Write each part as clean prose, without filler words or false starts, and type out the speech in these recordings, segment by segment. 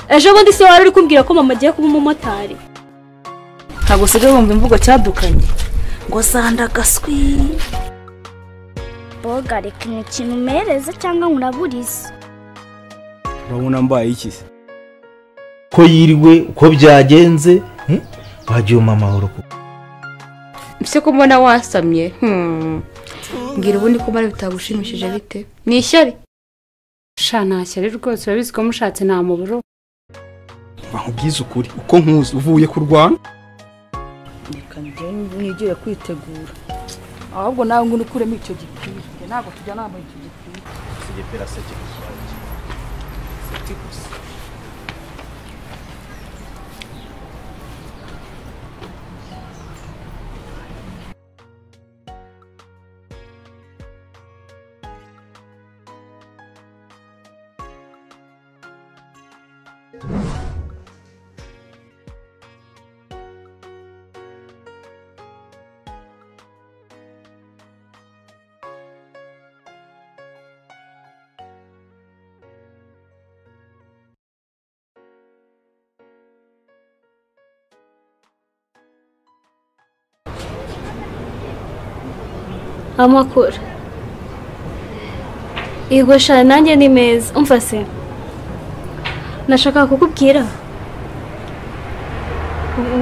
Ejo bundi se wari uri kumbwira ko mama agiye kuba umumotari. Ntabwo usigaye wumva imvugo cyadukanye ngo sanda gaswi. Boga reka ikintu umereze cyangwa nkuraburize. Urabona mbaye iki se? Ko yiriwe uko byagenze wagiye umpa amahoro. Mbese ko mbona wasamye mbwira ubundi ko mbona bitagushimishije bite? Ni ishyari. Sha nta shyari rwose urabizi ko mushatse nta muburo. Nkubwize ukuri uko nkuzi uvuye kurwana. Reka nigire kwitegura. Ahubwo nawe ngo ukuremo icyo gipira. Ntabwo tujya nambaye icyo gipira. Igipira se kiguswaje. Siti gusa. Amakuru yego sha nanjye ni meza. Umva se nashaka kukubwira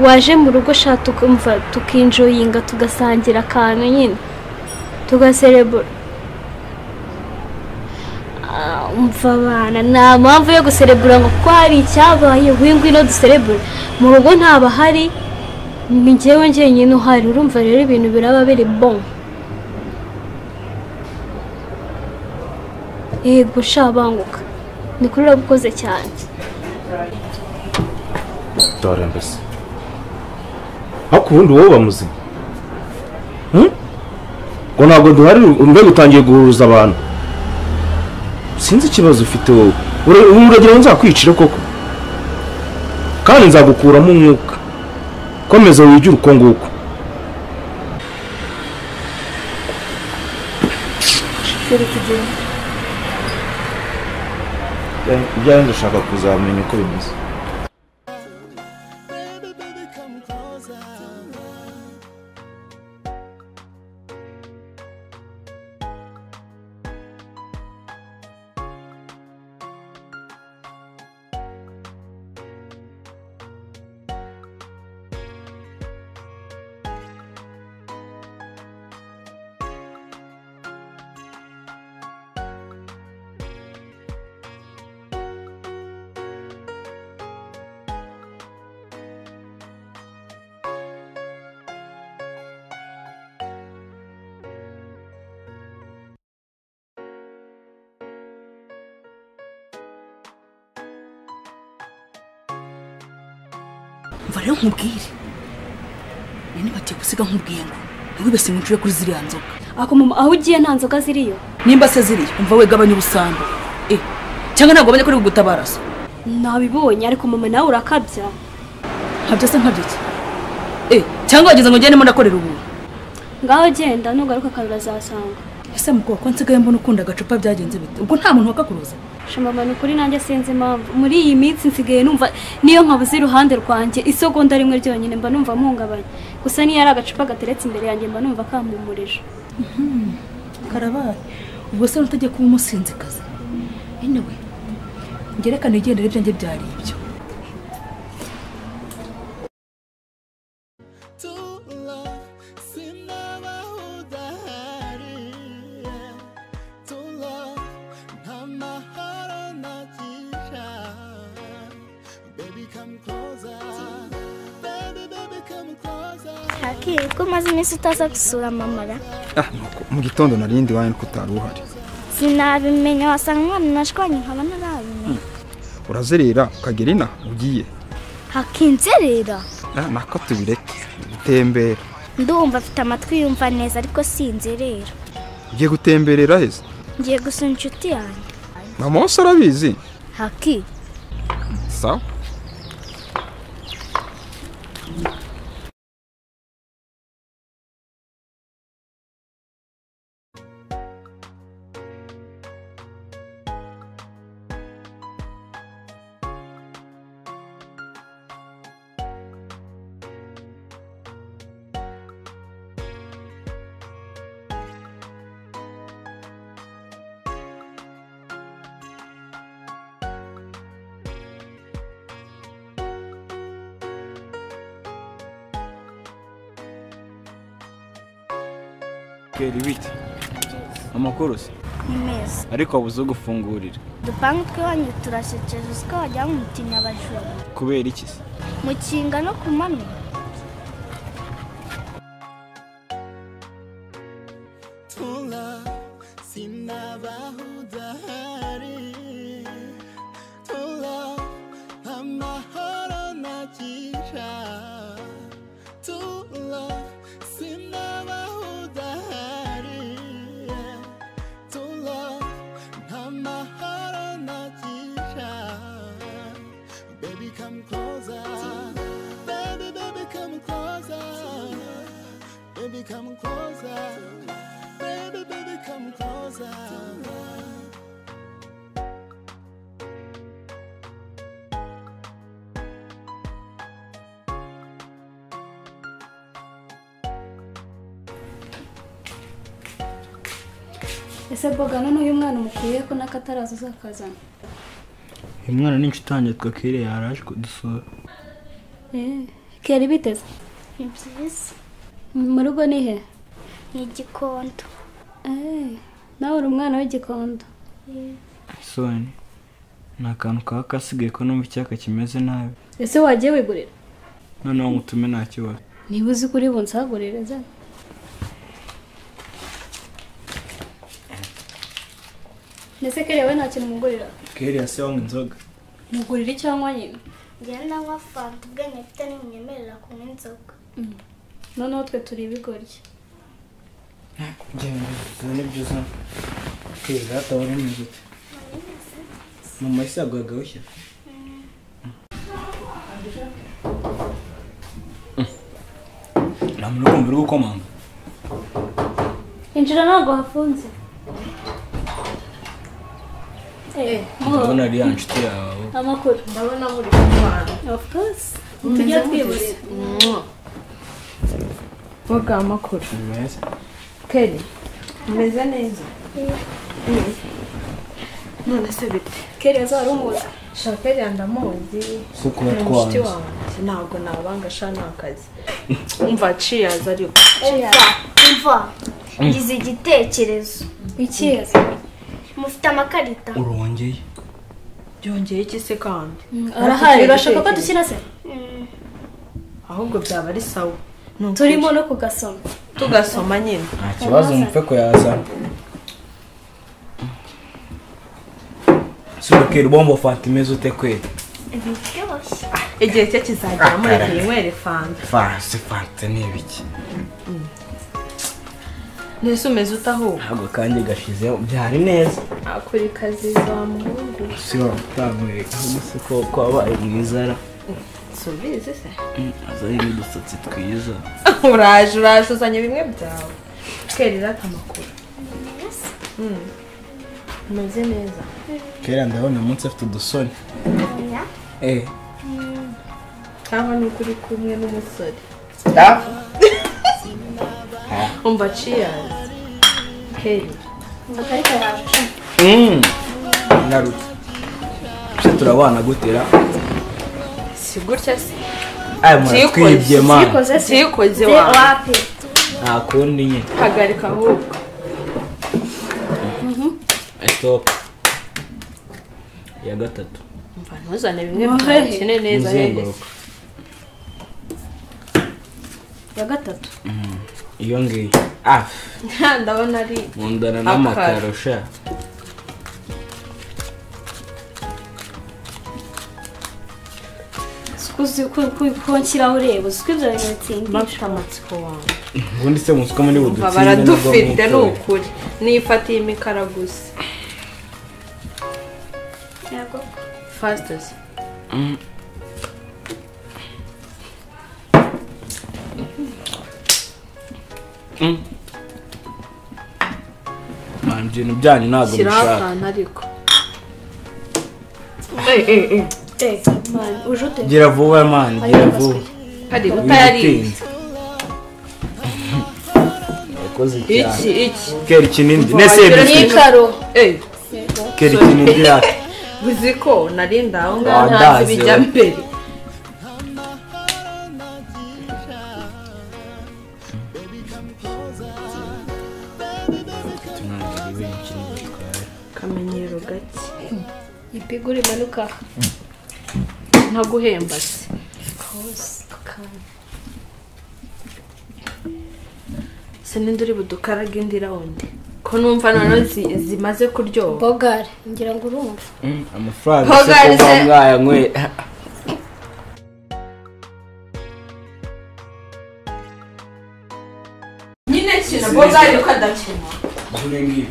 waje mu rugo sha tukumva tukinjoyinga tugasangira akantu nyine tugaserebura. Umva bana nta mpamvu yo guserebura ngo kuko hari icyabaye wingwino duserebure mu rugo ntaba hari ni njyewe njyenyine uhari. Urumva rero ibintu biraba biri bon. Yego sha banguka ni kuri urabukoze cyane. Dore mbese ariko ubundi wowe bamuzima ngo ntabwo duhari mbega utangiye guhuruza abantu. Sinzi ikibazo ufite wowe. Uragira ngo nzakwicire koko kandi nzagukuramo umwuka. Komeza wigire uko nguko. Ibyawe ndashaka kuzamenya uko bimeze. Mva rero nkubwire nini bagiye gusiga nkubwiye ngo ntiwibese ngo ncure kuri ziriya nzoga. Ako mama aho ugiye nta nzoga ziriyo. Nimba se ziriyo umva we gabanya ubusambo cyangwa ntabwo bajya kuri kugutabara so. Nabibonye ariko mama nawe urakabya. Nkabya se nkabya iki? Cyangwa wageze ngo ngende ndakorera ubuntu. Ngaho genda nugaruka kabira azasanga. Ese mukobwa ko nsigaye mbona ukunda agacupa byagenze bite? Ubwo nta muntu wakakuruza. Mama ni ukuri nanjye sinzi impamvu muri iyi minsi nsigaye numva niyo nkabuze iruhande rwanjye isegonda rimwe ryonyine mba numva mpungabanye. Gusa niyo ari agacupa gateretse imbere yanjye mba numva kampumurije. Karabaye ubwo se utagiye kuba umusinzikazi. Anyway ngerekane igendere ibyanjye byari ibyo. Ko maze iminsi utaza gusura mama ra? Mu gitondo narindi wawe ko utari uhari. Sinabimenya wasanga umwana nashwanye nkaba narabimenya. Urazerera ukagera ina ugiye. Hakinzerera? Nako tubireke gutembera. Ndumva afite amatwi yumva neza ariko sinzerera. Ugiye gutemberera heza? Ngiye gusura inshuti yanjye. Mama wose arabizi? Haki. Sawa. Keri bite? Amakuru se? Ni meza. Ariko wabuze gufungurira. Dupangu twiwanyu turasekeje usiko wajya mutinya abajura. Kubera iki se? Mukinga no kumanywa. Ese boga none uyu mwana umukuye ko nakataraza uzakazana? Uyu mwana ni inshuti yanjye twakiriye yaraje kudusura. Keri biteze? Ni byiza. Mu rugo ni he? Ni Gikondo. Nawe uri umwana w'Igikondo. Soni, ni akantu kaba kasigaye ko numva icyaka kimeze nabi. Ese wagiye wigurira? Noneho ngutume nta kibazo. Niba uzi ko uri bunsagurire za. Nese Keri we nta kintu mugurira? Keri yase wanywa inzoga. Mugurira cyangwa nyine? Njye ndanywa fanta ubwenge mfite ntimunyemerera kunywa inzoga. Noneho twe turi ibigoryi. Genda uzane ibyo uzana. Keri data wari umeze ute? Mama ese yaguhaga gahushya? Nta muntu uri kumva uri gukomanga. Injira ntabwo hafunze. Ndabona ari ya nshuti yawe. Amakuru. Ndabona muri kumwana. Of course. Tujya twibuze. Boga amakuru. Meza. Keri, umeze neza? None se bite? Keri azari umuzi. Sha Keri ndamuzi. Suko twanze. Ntabwo nabanga sha nakazi. Umva cheers ariko. Umva. Ngize igitekerezo. Ikiza. Mufite amakarita. Urongeye. Byongeye iki se kandi? Arahari urashaka ko dukina se? Ahubwo byaba ari sawa. Turimo no kugasoma. Tugasoma nyine. Nta kibazo mupfe ko yazana. Sura bombo fanta imeze ute kweli? Biryoshye. Igihe cye kizagera muri kinywere fanta. Fanta ni ibiki? Nese umeze utaho? Ntabwo kanjye gashizeho byari neza. Akuri kazi za muhungu. Si watanguye ahubwo ko kwabaye mwiza ra. Subize se? Azari n'udusatsi twiza. Uraje uzanye bimwe byawe. Keri rata amakuru. Umeze neza. Kera ndabona umunsi afite udusoni. Cyangwa ni ukuri kumwe n'umusore. Umva cheers. Keri. Amakarita yaje. Narutse. Se turabana gutera. Si gutya se. Ay muratwibye man. Sikoze wapi? Nta kundi nyine. Hagarika ahubwo. Stop. Ya gatatu. Umva ntuzane bimwe byakine neza rero. Ya gatatu. Iyo ngiyo. Ndabona ari nkundana n'amakaro sha. Uzi ko nshyiraho ureba uzi ko ibyo bintu bitsindisha. Bafite amatsiko wawe. Ubundi se muzi ko muri budutsinde baradufite ni ukuri. Nifatiye imikara gusa. Yego. Fastest. Man ibintu byanyu ntabwo bishaka. Shyiraho ariko. Man ujute. Gira vuba man, gira vuba. Hari utayariye. Wakoze cyane. Iki. Keri kinindi. Nese nikaro. Keri kinindi ya. Uzi ko narinda aho ngaho ntazi bijya mbere. Akariro gake. Ipigura imanuka. Ntaguhemba se. Kose kanya. Sinindi uri budukaraga indi round. Ko numva none zimaze kuryoha. Bogare ngira ngo urumva. Amafaranga se ko mwayanyweye. Nyine kina bogare uko adakina. Dore ngibi.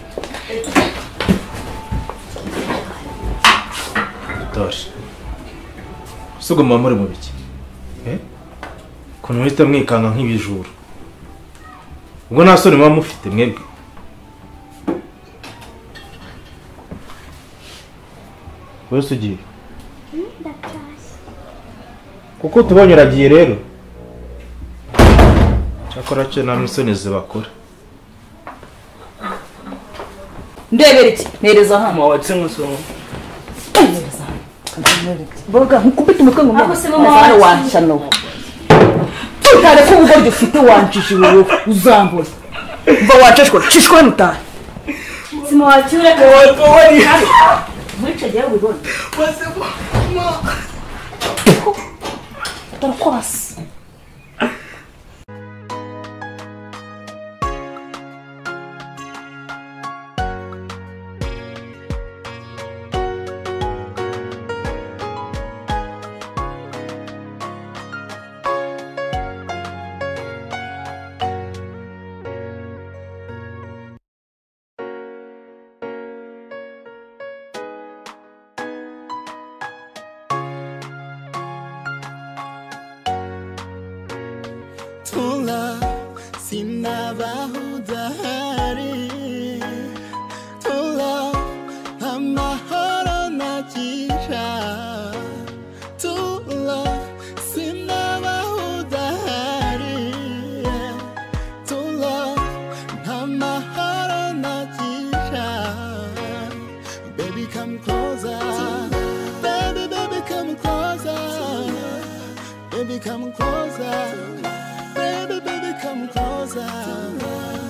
Dore. Sugo mama muri mu biki? Eh? Kuntu muhita mwikanga nk'ibijura. Ubwo nta soni muba mufite mwebwe. Wese ugiye? Ndatashye. Kuko tubonye uragiye rero. Cyakora cyo nta misoni zibakora. Ndebera iki? Nereza hano. Watse nkusoma. Nereza hano. Boga nkukubita umutwe ngo mama wanshano. Tutare ko ubugoryi ufite wanjije wowe uzambura. Mva waceshwa cishwa nutahe. Sima wacyura Mwice jya ubibona. Tarakwasi. Tula sinabahudahari Tula amahoro nagira Tula sinabahudahari Tula amahoro nagira Baby come closer Baby baby come closer Baby come closer Baby, baby, come closer.